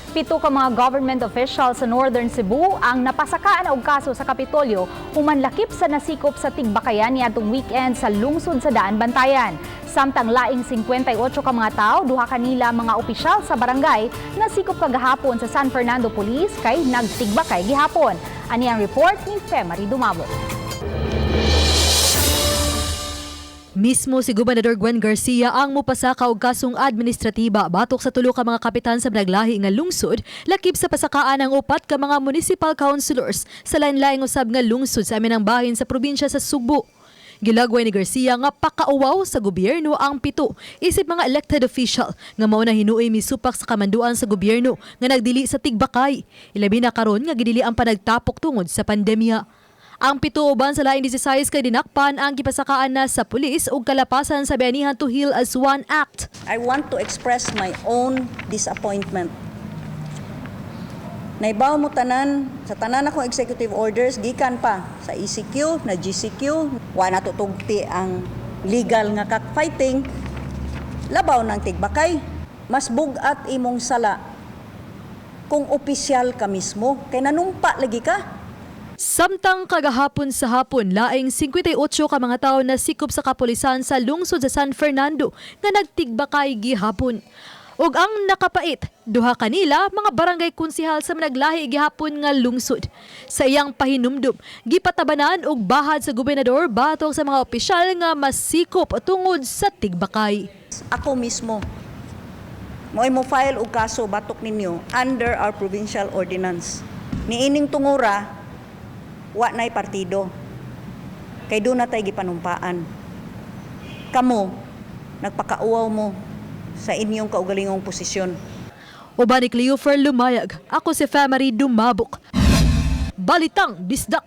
Pito ka mga government officials sa Northern Cebu ang napasakaan og kaso sa Kapitolyo human lakip sa nasikop sa tigbakayan niadtong weekend sa lungsod sa Daanbantayan. Samtang laing 58 ka mga tao, duha kanila mga opisyal sa barangay, nasikop kagahapon sa San Fernando Police kay nagtigbakay gihapon. Ani ang report ni Femary Dumabo. Mismo si Gobernador Gwen Garcia ang mupasaka og kasong administratiba batok sa tulo ka mga kapitan sa naglahi nga lungsod, lakip sa pasakaan ang upat ka mga municipal councilors sa lain-laing usab nga lungsod sa amihanang bahin sa probinsya sa Sugbo. Gilagway ni Garcia nga pakauwaw sa gobyerno ang pito isip mga elected official nga mao na hinuoy misupak sa kamanduan sa gobyerno nga nagdili sa tigbakay. Ilabi na karon nga gidili ang panagtapok tungod sa pandemya. Ang pito uban sa laing 16 kay dinakpan ang gipasakaan na sa pulis ug kalapasan sa Bayanihan to Heal as One Act. I want to express my own disappointment. Naibaw mo tanan, sa tanan akong executive orders, gikan pa sa ECQ, na GCQ, wa na tutugti ang legal nga cockfighting, labaw ng tigbakay. Mas bugat imong sala kung opisyal ka mismo, kay nanumpa lagi ka. Samtang kagahapon sa hapon, laing 58 ka mga tawo na sikop sa kapulisan sa lungsod sa San Fernando nga nagtigbakay gihapon. Ug ang nakapait, duha kanila mga barangay konsihal sa managlahi gihapon nga lungsod. Sa iyang pahinumdum, gipatabanan og bahad sa gobernador batok sa mga opisyal nga masikop tungod sa tigbakay. Ako mismo, mo'y mo file og kaso batok ninyo under our provincial ordinance. Niining tungura, wa na'y partido. Kay duna tay gipanumpaan. Kamo, nagpakauwaw mo sa inyong kaugalingong posisyon. Uban ni Cleofer Lumayag, ako si Famary Dumabok. Balitang Bisdak.